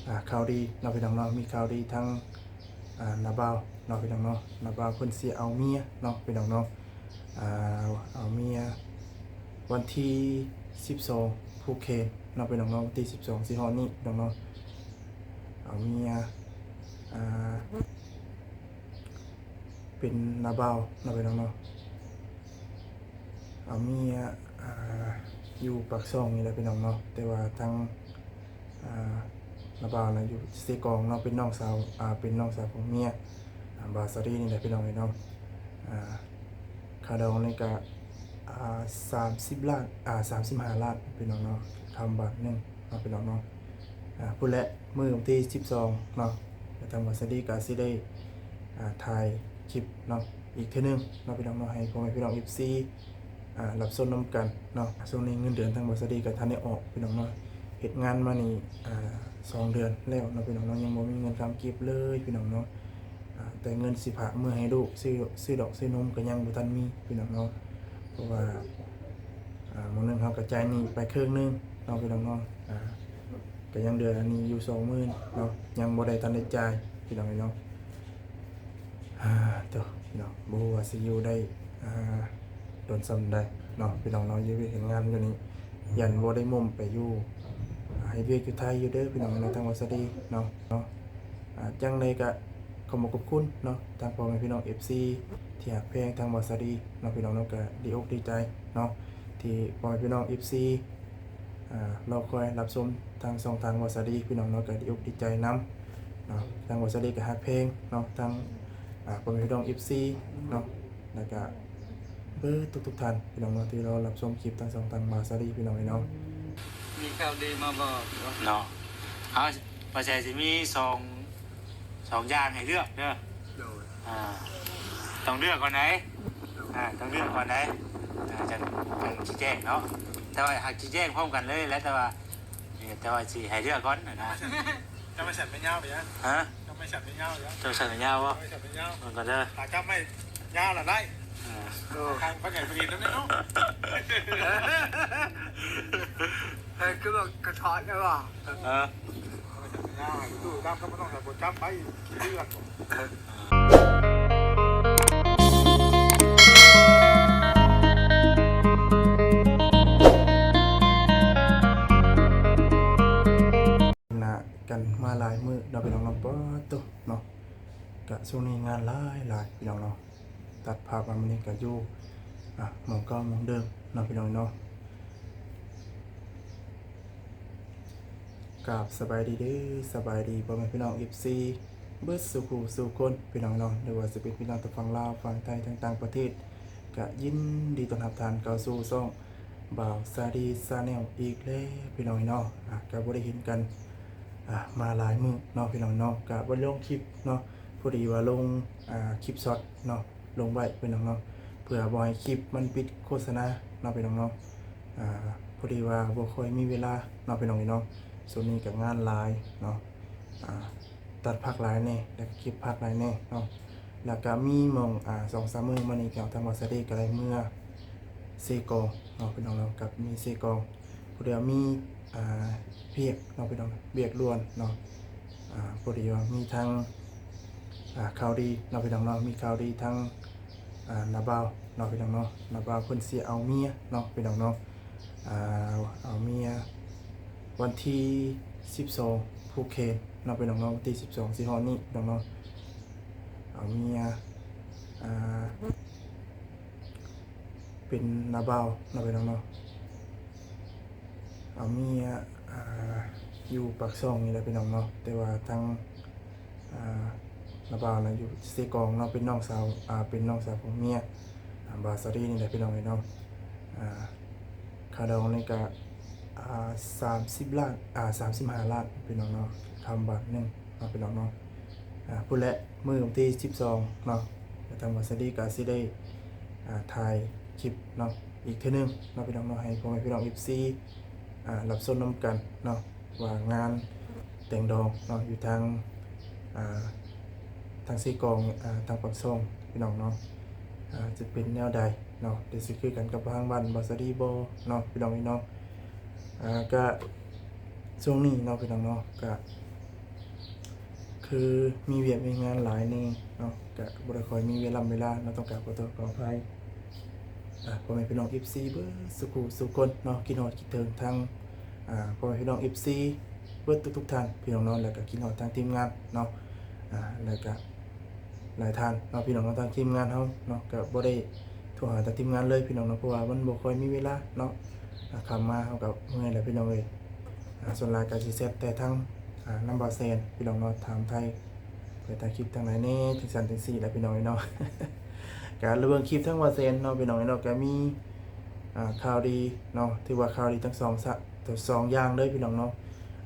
ອ່າ ຂ່າວດີເນາະພີ່ນ້ອງເນາະ, ມີຂ່າວດີທາງ ອ່າ ນ້າບ່າວເນາະພີ່ນ້ອງເນາະ. ນ້າບ່າວເພິ່ນຊິເອົາເມຍເນາະພີ່ນ້ອງເນາະ, ອ່າ ເອົາເມຍວັນທີສິບສອງຜູກແຂນເນາະພີ່ນ້ອງເນາະ, ວັນທີສິບສອງຊິຮອດນີ້ພີ່ນ້ອງເນາະ. ເອົາເມຍ ອ່າ ເປັນນ້າບ່າວເນາະພີ່ນ້ອງເນາະ, ເອົາເມຍ ອ່າ ຢູ່ປາກຊ່ອງນີ້ແຫຼະພີ່ນ້ອງເນາະ. ແຕ່ວ່າທາງ ອ່າ ນ້າບ່າວນະຢູ່ເຊກອງເນາະ, ເປັນນ້ອງສາວ ອ່າ ເປັນນ້ອງສາວຂອງເມຍ ອ່າ ບ່າວສາລີນີ້ແຫຼະພີ່ນ້ອງເອີຍເນາະ. ອ່າ ຄ່າດອງນີ້ກະ ອ່າ ສາມສິບລ້ານ ອ່າ ສາມສິບຫ້າລ້ານພີ່ນ້ອງເນາະ, ຄຳບາດໜຶ່ງເນາະພີ່ນ້ອງເນາະ. ອ່າ ພຸ້ນແຫຼະ ມື້ວັນທີສິບສອງເນາະ, ທາງບ່າວສາລີກະຊິໄດ້ ອ່າ ຖ່າຍຄລິບເນາະ ອີກເທື່ອໜຶ່ງເນາະພີ່ນ້ອງເນາະ, ໃຫ້ພໍ່ແມ່ພີ່ນ້ອງເອັຟຊີ ອ່າ ຮັບຊົມນຳກັນເນາະ. ຊ່ວງນີ້ເງິນເດືອນທາງບ່າວສາລີກະທັນໄດ້ອອກພີ່ນ້ອງເນາະ, ເຮັດງານມານີ້ ອ່າ ສອງເດືອນແລ້ວເນາະພີ່ນ້ອງເນາະ, ຍັງບໍ່ມີເງິນຄຳກີບເລີຍພີ່ນ້ອງເນາະ. ອ່າ ແຕ່ເງິນຊິຝາກເມືອໃຫ້ລູກ ຊື້ ຊື້ດອກຊື້ນົມກະຍັງບໍ່ທັນມີພີ່ນ້ອງເນາະ, ເພາະວ່າ ອ່າ ມື້ໜຶ່ງເຮົາກະຈ່າຍໜີ້ໄປເຄິ່ງໜຶ່ງເນາະພີ່ນ້ອງເນາະ. ອ່າ ກະຍັງເຫຼືອໜີ້ຢູ່ສອງໝື່ນເນາະ, ຍັງບໍ່ໄດ້ທັນໄດ້ຈ່າຍພີ່ນ້ອງເອີຍເນາະ. ອ່າ ໂທ້ພີ່ນ້ອງ ບໍ່ຮູ້ວ່າຊິຢູ່ໄດ້ ອ່າ ດົນສ່ຳໃດເນາະພີ່ນ້ອງເນາະ. ຢູ່ວຽກເຮັດງານຢູ່ນີ້ ຢ້ານບໍ່ໄດ້ໝົມໄປຢູ່ ອ່າ ເຮັດວຽກຢູ່ໄທຢູ່ເດີພີ່ນ້ອງເນາະ ທາງບ່າວສາລີເນາະ ເນາະ. ອ່າ ຈັ່ງໃດກະຂອບຄຸນເນາະ ທາງພໍ່ແມ່ພີ່ນ້ອງເອັຟຊີທີ່ຮັກແພງທາງບ່າວສາລີເນາະພີ່ນ້ອງເນາະ, ກະດີອົກດີໃຈເນາະ ທີ່ພໍ່ແມ່ພີ່ນ້ອງເອັຟຊີ ອ່າ ລໍຄອຍຮັບຊົມທາງຊ່ອງທາງບ່າວສາລີພີ່ນ້ອງເນາະ, ກະດີອົກດີໃຈນຳເນາະ. ທາງບ່າວສາລີກະຮັກແພງເນາະ ທາງ ອ່າ ພໍ່ແມ່ພີ່ນ້ອງເອັຟຊີເນາະ, ແລ້ວກະເບິດທຸກໆທ່ານພີ່ນ້ອງເນາະ ທີ່ລໍຮັບຊົມຄລິບທາງຊ່ອງທາງບ່າວສາລີພີ່ນ້ອງເອີຍເນາະ. ມີຂ່າວດີມາບອກເນາະ. ເອົາ ບ່າວໃຫຍ່ຊິມີສອງ ສອງຢ່າງໃຫ້ເລືອກເດີ. ໂດຍ ອ່າ ຕ້ອງເລືອກກ່ອນໃດ ໂດຍ ອ່າ ຕ້ອງເລືອກກ່ອນໃດ ອ່າ ຈັ່ງ ຈັ່ງຊິແຈ້ງເນາະ. ແຕ່ວ່າຫາກຊິແຈ້ງພ້ອມກັນເລີຍແຫຼະ ແຕ່ວ່າ ແຕ່ວ່າຊິໃຫ້ເລືອກກ່ອນນະ. ເຈົ້າໄປສັນໄປຍາວໄປຫຍັງ? ຮະ? ເຈົ້າໄປສັນໄປຍາວໄປຫຍັງ? ເຈົ້າໄປສັນໄປຍາວບໍ່? ເຈົ້າໄປສັນໄປຍາວ ເບິ່ງກ່ອນເດີ. ຖ້າເຈົ້າໄປຍາວລະໄດ້ ເອີ ເອີ ທາງພໍ່ໃຫຍ່ປະດິດນຳເນາະ. ເອີ ຄືວ່າກະຖອດໄດ້ບໍ່? ເອີ ນະ ກັນມາຫຼາຍມື້ເນາະພີ່ນ້ອງເນາະ. ປາດໂທ້ເນາະ ກະຊ່ວງນີ້ງານຫຼາຍໆພີ່ນ້ອງເນາະ. ຕັດພາບມາມື້ນີ້ກະຢູ່ ອ່າ ໝ່ອງເກົ່າໝ່ອງເດີມເນາະພີ່ນ້ອງເນາະ. ກາບສະບາຍດີເດີ ສະບາຍດີພໍ່ແມ່ພີ່ນ້ອງເອັຟຊີເບິດສູ່ຜູ້ສູ່ຄົນພີ່ນ້ອງເນາະ, ຫຼືວ່າຈະເປັນພີ່ນ້ອງທາງຝັ່ງລາວ ຝັ່ງໄທ ທາງຕ່າງປະເທດ ກະຍິນດີຕ້ອນຮັບທ່ານເຂົ້າສູ່ຊ່ອງບ່າວສາລີ Channel ອີກແລ້ວພີ່ນ້ອງເນາະ. ອ່າ ກະບໍ່ໄດ້ເຫັນກັນ ອ່າ ມາຫຼາຍມື້ເນາະພີ່ນ້ອງເນາະ, ກະບໍ່ໄດ້ລົງຄລິບເນາະ ພໍດີວ່າລົງ ອ່າ ຄລິບຊັອດເນາະ ລົງໄວ້ພີ່ນ້ອງເນາະ ເພື່ອບໍ່ໃຫ້ຄລິບມັນປິດໂຄສະນາເນາະພີ່ນ້ອງເນາະ. ອ່າ ພໍດີວ່າບໍ່ຄ່ອຍມີເວລາເນາະພີ່ນ້ອງເນາະ, ຊ່ວງນີ້ກະງານຫຼາຍເນາະ. ອ່າ ຕັດພາກຫຼາຍແດ່ ແລ້ວກະເກັບພາກຫຼາຍແດ່ເນາະ. ແລ້ວກະມີໝ່ອງ ອ່າ ສອງສາມມື້ມານີ້ກະທາງບ່າວສາລີກະໄດ້ເມືອເຊກອງເນາະພີ່ນ້ອງເນາະ, ກັບມີເຊກອງ ພໍດີວ່າມີ ອ່າ ວຽກເນາະພີ່ນ້ອງ ວຽກດ່ວນເນາະ. ອ່າ ພໍດີວ່າມີທາງ ອ່າ ຂ່າວດີເນາະພີ່ນ້ອງເນາະ, ມີຂ່າວດີທາງ ອ່າ ນ້າບ່າວເນາະພີ່ນ້ອງເນາະ. ນ້າບ່າວເພິ່ນຊິເອົາເມຍເນາະພີ່ນ້ອງເນາະ, ອ່າ ເອົາເມຍວັນທີສິບສອງຜູກແຂນເນາະພີ່ນ້ອງເນາະ, ວັນທີສິບສອງຊິຮອດນີ້ພີ່ນ້ອງເນາະ. ເອົາເມຍ ອ່າ ເປັນນ້າບ່າວເນາະພີ່ນ້ອງເນາະ, ເອົາເມຍ ອ່າ ຢູ່ປາກຊ່ອງນີ້ແຫຼະພີ່ນ້ອງເນາະ. ແຕ່ວ່າທາງ ອ່າ ນ້າບ່າວນະຢູ່ເຊກອງເນາະ, ເປັນນ້ອງສາວ ອ່າ ເປັນນ້ອງສາວຂອງເມຍ ອ່າ ບ່າວສາລີນີ້ແຫຼະພີ່ນ້ອງເອີຍເນາະ. ອ່າ ຄ່າດອງນີ້ກະ ອ່າ ສາມສິບລ້ານ ອ່າ ສາມສິບຫ້າລ້ານພີ່ນ້ອງເນາະ, ຄຳບາດໜຶ່ງເນາະພີ່ນ້ອງເນາະ. ອ່າ ພຸ້ນແຫຼະ ມື້ວັນທີສິບສອງເນາະ, ທາງບ່າວສາລີກະຊິໄດ້ ອ່າ ຖ່າຍຄລິບເນາະ ອີກເທື່ອໜຶ່ງເນາະພີ່ນ້ອງເນາະ, ໃຫ້ພໍ່ແມ່ພີ່ນ້ອງເອັຟຊີ ອ່າ ຮັບຊົມນຳກັນເນາະ ວ່າງານແຕ່ງດອງເນາະ ຢູ່ທາງ ອ່າ ທາງເຊກອງ ອ່າ ທາງປາກຊ່ອງພີ່ນ້ອງເນາະ ອ່າ ຈະເປັນແນວໃດເນາະ, ຫຼືຊິຄືກັນກັບທາງບ້ານບ່າວສາລີບໍ່ເນາະພີ່ນ້ອງເນາະ. ອ່າ ກະຊ່ວງນີ້ເນາະພີ່ນ້ອງເນາະ ກະ ຄືມີວຽກມີງານຫຼາຍແດ່ເນາະ ກະບໍ່ໄດ້ຄ່ອຍມີເວລາເວລາເນາະ ຕ້ອງການຂໍໂທດຂໍອະໄພ ອ່າ ພໍ່ແມ່ພີ່ນ້ອງເອັຟຊີເບິດສູ່ຜູ້ສູ່ຄົນເນາະ ຄິດຮອດຄິດເຖິງທາງ ອ່າ ພໍ່ແມ່ພີ່ນ້ອງເອັຟຊີເບິດທຸກໆທ່ານ ພີ່ນ້ອງເນາະ ແລ້ວກະຄິດຮອດທາງທີມງານເນາະ ອ່າ ແລ້ວກະຫຼາຍທ່ານເນາະ ພີ່ນ້ອງເນາະ ທາງທີມງານເຮົາເນາະ ກະບໍ່ໄດ້ໂທຫາທາງທີມງານເລີຍ ພີ່ນ້ອງເນາະ ເພາະວ່າມັນບໍ່ຄ່ອຍມີເວລາເນາະ ອ່າ ຄ່ຳມາເຮົາກະເມື່ອຍແລ້ວ ພີ່ນ້ອງເອີຍ ອ່າ ສ່ວນຫຼາຍກະຊິແຊັດແຕ່ທາງ ອ່າ ນຳບ່າວແຊນ ພີ່ນ້ອງເນາະ ຖາມໄຖ່ ເປີດຖ່າຍຄລິບທາງໃດແດ່ ຈັ່ງຊັ້ນຈັ່ງຊີ້ແຫຼະ ພີ່ນ້ອງເອີຍເນາະ ກະລະເບິ່ງຄລິບທາງບ່າວແຊນເນາະ ພີ່ນ້ອງເອີຍເນາະ ກະມີ ອ່າ ຂ່າວດີເນາະ ຖືວ່າຂ່າວດີທັງສອງສະ ສອງຢ່າງເລີຍ ພີ່ນ້ອງເນາະ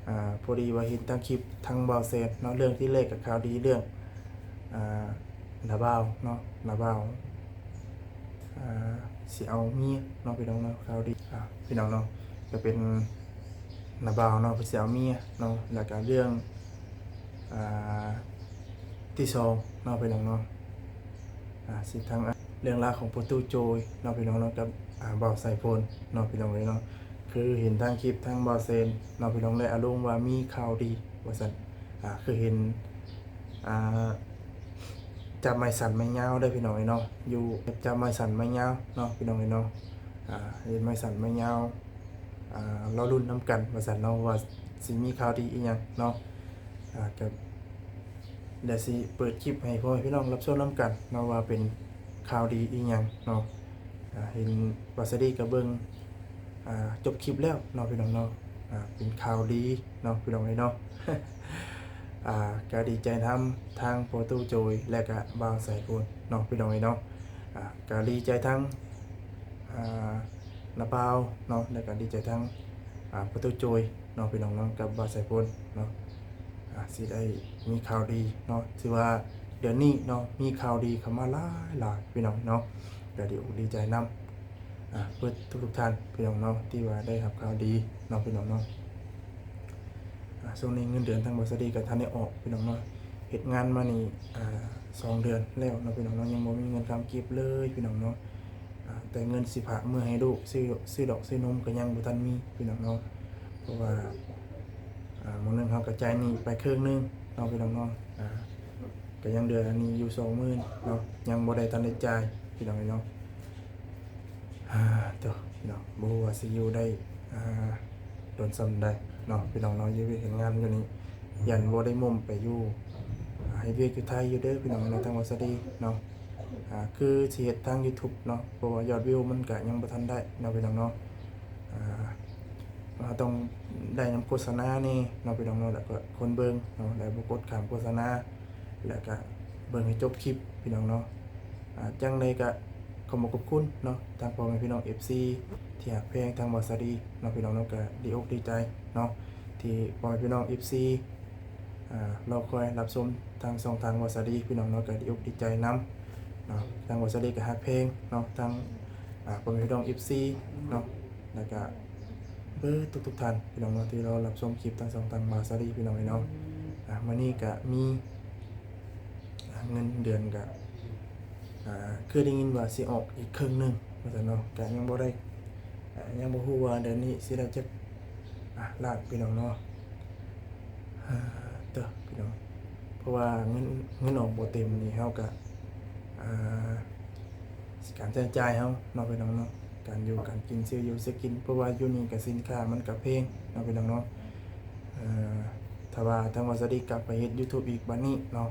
ອ່າ ພໍດີວ່າເຫັນທາງຄລິບທາງບ່າວແຊນເນາະ ເລື່ອງທີແລກກະຂ່າວດີເລື່ອງ ອ່າ ນ້າບ່າວເນາະ ນ້າບ່າວ ອ່າ ຊິເອົາເມຍເນາະ ພີ່ນ້ອງເນາະ ຂ່າວດີ ອ່າ ພີ່ນ້ອງເນາະ ກະເປັນນ້າບ່າວເນາະ ເພິ່ນຊິເອົາເມຍເນາະ ແລ້ວກະເລື່ອງ ອ່າ ທີສອງເນາະ ພີ່ນ້ອງເນາະ ອ່າ ຊິທາງ ເລື່ອງລາວຂອງພໍ່ຕູ້ໂຈຍເນາະ ພີ່ນ້ອງເນາະ ກັບ ອ່າ ບ່າວສາຍຝົນເນາະ ພີ່ນ້ອງເອີຍເນາະ ຄືເຫັນທາງຄລິບທາງບ່າວແຊນເນາະ ພີ່ນ້ອງ ໄດ້ອາລົງວ່າມີຂ່າວດີວ່າຊັ້ນ ອ່າ ຄືເຫັນ ອ່າ ຈັບໄມ້ສັ້ນໄມ້ຍາວເດີ ພີ່ນ້ອງເອີຍເນາະ ຢູ່ຈັບໄມ້ສັ້ນໄມ້ຍາວເນາະ ພີ່ນ້ອງເອີຍເນາະ ອ່າ ເຫັນໄມ້ສັ້ນໄມ້ຍາວ ອ່າ ລໍລຸ້ນນຳກັນວ່າຊັ້ນເນາະ ວ່າຊິມີຂ່າວດີອີ່ຫຍັງເນາະ ອ່າ ກະດຽວຊິເປີດຄລິບໃຫ້ພໍ່ແມ່ພີ່ນ້ອງຮັບຊົມນຳກັນເນາະ ວ່າເປັນຂ່າວດີອີ່ຫຍັງເນາະ ອ່າ ເຫັນບ່າວສາລີກະເບິ່ງ ອ່າ ຈົບຄລິບແລ້ວເນາະ ພີ່ນ້ອງເນາະ ອ່າ ເປັນຂ່າວດີເນາະ ພີ່ນ້ອງເອີຍເນາະ ອ່າ ກະດີໃຈນຳທາງພໍ່ຕູ້ໂຈຍ ແລະກະບ່າວສາຍຝົນເນາະ ພີ່ນ້ອງເອີຍເນາະ ອ່າ ກະດີໃຈທັງ ອ່າ ນ້າບ່າວເນາະ ແລ້ວກະດີໃຈທັງ ອ່າ ພໍ່ຕູ້ໂຈຍເນາະ ພີ່ນ້ອງເນາະ ກັບບ່າວສາຍຝົນເນາະ ອ່າ ຊິໄດ້ມີຂ່າວດີເນາະ ຖືວ່າເດືອນນີ້ເນາະ ມີຂ່າວດີເຂົ້າມາຫຼາຍໆ ພີ່ນ້ອງເນາະ ກະດີອົກດີໃຈນຳ ອ່າ ເບິດທຸກໆທ່ານ ພີ່ນ້ອງເນາະ ທີ່ວ່າໄດ້ຮັບຂ່າວດີເນາະ ພີ່ນ້ອງເນາະ ອ່າ ຊ່ວງນີ້ເງິນເດືອນທາງບ່າວສາລີກະທັນໄດ້ອອກ ພີ່ນ້ອງເນາະ ເຮັດງານມານີ້ ອ່າ ສອງເດືອນແລ້ວເນາະ ພີ່ນ້ອງເນາະ ຍັງບໍ່ມີເງິນຄຳເກັບເລີຍ ພີ່ນ້ອງເນາະ ອ່າ ແຕ່ເງິນຊິຝາກເມືອໃຫ້ລູກ ຊື້ ຊື້ດອກຊື້ນົມກະຍັງບໍ່ທັນມີ ພີ່ນ້ອງເນາະ ເພາະວ່າ ອ່າ ມື້ໜຶ່ງເຮົາກະຈ່າຍໜີ້ໄປເຄິ່ງໜຶ່ງເນາະ ພີ່ນ້ອງເນາະ ອ່າ ກະຍັງເຫຼືອອັນນີ້ຢູ່ສອງໝື່ນເນາະ ຍັງບໍ່ໄດ້ທັນໄດ້ຈ່າຍ ພີ່ນ້ອງເອີຍເນາະ ອ່າ ໂທ້ ພີ່ນ້ອງ ບໍ່ຮູ້ວ່າຊິຢູ່ໄດ້ ອ່າ ດົນສ່ຳໃດເນາະ ພີ່ນ້ອງເນາະ ຢູ່ເຮັດງານຢູ່ນີ້ ຢ້ານບໍ່ໄດ້ໝົ່ມໄປຢູ່ ອ່າ ເຮັດວຽກຢູ່ໄທຢູ່ເດີ ພີ່ນ້ອງເນາະ ທາງບ່າວສາລີເນາະ ອ່າ ຄືຊິເຮັດທາງຢູທູບເນາະ ເພາະວ່າຍອດວິວມັນກະຍັງບໍ່ທັນໄດ້ເນາະ ພີ່ນ້ອງເນາະ ອ່າ ເຮົາຕ້ອງໄດ້ນຳໂຄສະນາແດ່ເນາະ ພີ່ນ້ອງເນາະ ແລ້ວກະຄົນເບິ່ງເນາະ ແລ້ວບໍ່ກົດຂ້າມໂຄສະນາ ແລ້ວກະເບິ່ງໃຫ້ຈົບຄລິບ ພີ່ນ້ອງເນາະ ອ່າ ຈັ່ງໃດກະຂອບຂອບຄຸນເນາະ ທາງພໍ່ແມ່ພີ່ນ້ອງເອັຟຊີ ທີ່ຮັກແພງທາງບ່າວສາລີເນາະ ພີ່ນ້ອງເນາະ ກະດີອົກດີໃຈເນາະ ທີ່ພໍ່ແມ່ພີ່ນ້ອງເອັຟຊີ ອ່າ ລໍຄອຍຮັບຊົມທາງຊ່ອງທາງບ່າວສາລີ ພີ່ນ້ອງເນາະ ກະດີອົກດີໃຈນຳເນາະ ທາງບ່າວສາລີກະຮັກແພງເນາະ ທາງ ອ່າ ພໍ່ແມ່ພີ່ນ້ອງເອັຟຊີເນາະ ແລ້ວກະເບິດທຸກໆທ່ານ ພີ່ນ້ອງເນາະ ທີ່ລໍຮັບຊົມຄລິບທາງຊ່ອງທາງບ່າວສາລີ ພີ່ນ້ອງເອີຍເນາະ ອ່າ ມື້ນີ້ກະມີ ອ່າ ເງິນເດືອນກະ ອ່າ ຄືໄດ້ຍິນວ່າຊິອອກອີກເຄິ່ງໜຶ່ງວ່າຊັ້ນເນາະ ກະຍັງບໍ່ໄດ້ ອ່າ ຍັງບໍ່ຮູ້ວ່າເດືອນນີ້ຊິໄດ້ຈັກ ອ່າ ລ້ານ ພີ່ນ້ອງເນາະ ເອີ ເດີ ພີ່ນ້ອງ ເພາະວ່າເງິນ ເງິນອອກບໍ່ເຕັມນີ້ ເຮົາກະ ອ່າ ການໃຊ້ຈ່າຍເຮົາເນາະ ພີ່ນ້ອງເນາະ ການຢູ່ການກິນ ຊື້ຢູ່ຊື້ກິນ ເພາະວ່າຢູ່ນີ້ກະສິນຄ້າມັນກະແພງເນາະ ພີ່ນ້ອງເນາະ ເອີ ຖ້າວ່າທາງບ່າວສາລີກັບໄປເຮັດຢູທູບອີກບາດນີ້ເນາະ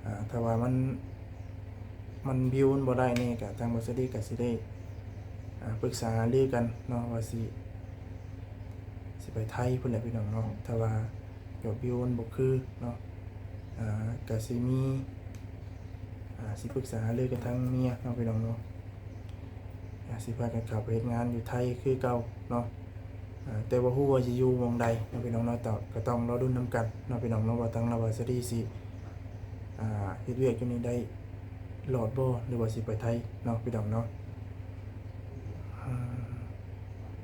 ອ່າ ຖ້າວ່າມັນ ມັນວິວມັນບໍ່ໄດ້ນີ້ກະ ທາງບ່າວສາລີກະຊິໄດ້ ອ່າ ປຶກສາຫາລືກັນເນາະ ວ່າຊິ ຊິໄປໄທພຸ້ນແຫຼະ ພີ່ນ້ອງເນາະ ຖ້າວ່າ ຍອດວິວມັນບໍ່ຄືເນາະ ອ່າ ກະຊິມີ ອ່າ ຊິປຶກສາຫາລືກັບທາງເມຍເນາະ ພີ່ນ້ອງເນາະ ອ່າ ຊິພາກັນເຂົ້າໄປເຮັດງານຢູ່ໄທຄືເກົ່າເນາະ ອ່າ ແຕ່ບໍ່ຮູ້ວ່າຊິຢູ່ໝ່ອງໃດເນາະ ພີ່ນ້ອງເນາະ ຕ້ອງ ກະຕ້ອງລໍລຸ້ນນຳກັນເນາະ ພີ່ນ້ອງເນາະ ວ່າທາງລາວສະດີຊິ ອ່າ ເຮັດວຽກຢູ່ນີ້ໄດ້ລອດບໍ່ ຫຼືວ່າຊິໄປໄທເນາະ ພີ່ນ້ອງເນາະ ອ່າ